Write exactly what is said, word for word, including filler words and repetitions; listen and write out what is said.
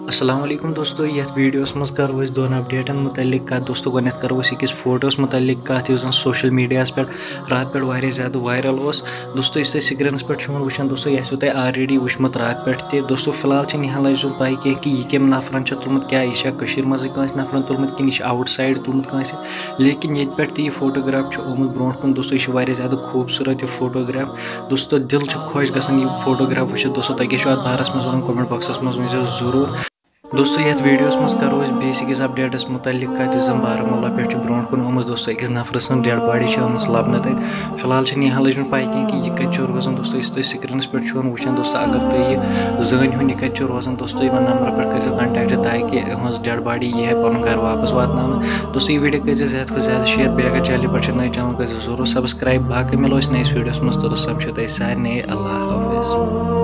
السلام علیکم دوستو، یتھ ویڈیوس منٛز کرو أسۍ دۄن اپڈیٹن متعلق کتھ۔ دوستو، گۄڈٕنیتھ کرو أسۍ أکِس فوٹوس متعلق کتھ، یُس زن سوشل میڈیاہس پٮ۪ٹھ راتھ پٮ۪ٹھ واریاہ زیادٕ وائرل اوس۔ دوستو، یُس تُہۍ سکرینس پٮ۪ٹھ چھِو وٕچھان، دوستو، یہِ آسِوٕ تۄہہِ already وٕچھمُت راتھ پٮ۪ٹھ تہِ۔ دوستو، فی الحال چھِ نہٕ یِہن لٲجمٕژ پاے کینٛہہ کہِ یہِ کٔمۍ نفرن چھےٚ تُلمُت، کیٛاہ یہِ چھا کٔشیٖر منٛزٕے کٲنٛسہِ نفرن تُلمُت کِنہٕ یہِ چھِ آوُٹ سایڈ تُلمُت کٲنٛسہِ۔ لیکن ییٚتہِ پٮ۪ٹھ تہِ یہِ فوٹوگراف چھُ آمُت برونٛٹھ کُن، دوستو، یہِ چھُ واریاہ زیادٕ خوٗبصوٗرت یہِ فوٹوگراف۔ دوستو، دِل چھُ خۄش گژھان یہِ فوٹوگراف وٕچھِتھ۔ دوستو، تۄہہِ کیٛاہ چھُ اَتھ بارَس منٛز وَنُن؟ comment boxَس منٛز ؤنۍ زیو ضروٗر۔ دوستو، یَتھ ویڈیوَس منٛز کَرو أسۍ بیٚیِس أکِس اپڈیٹَس مُتعلِق کَتھ، یُس زَن بارہمولہ پٮ۪ٹھ چھُ برونٛٹھ کُن آمٕژ۔ دوستو، أکِس نفرٕ سٕنٛز ڈیڈ باڈی چھِ آمٕژ لَبنہٕ تَتہِ۔ فی الحال چھِنہٕ یہِ ہن لٔجمٕژ پَے کینٛہہ کہِ یہِ کَتہِ چھُ روزان۔ دوستو، یُس تُہۍ سکرینَس پٮ۪ٹھ چھُ وٕچھان، دوستو، اگر تُہۍ یہِ زٲنۍ ہُن یہِ کَتہِ چھُ روزان، دوستو، یِمَن نمبرَن پٮ۪ٹھ کٔرۍزیو contact، تاکہِ یِہٕنٛز ڈیڈ باڈی یی ہے پَنُن گَرٕ واپَس واتناونہٕ۔ دوستو، یہِ ویڈیو کٔرۍزیو زیادٕ کھۄتہٕ زیادٕ share، بیٚیہِ اگر چینلہِ پٮ۪ٹھ چھِ نٔے، چینل کٔرۍزیو ضروٗر subscribe۔ باقٕے مِلو أسۍ نٔیِس ویڈیوَس منٛز، توٚتَس سَمکھو تۄہہِ سارنٕے۔ اللہ حافظ۔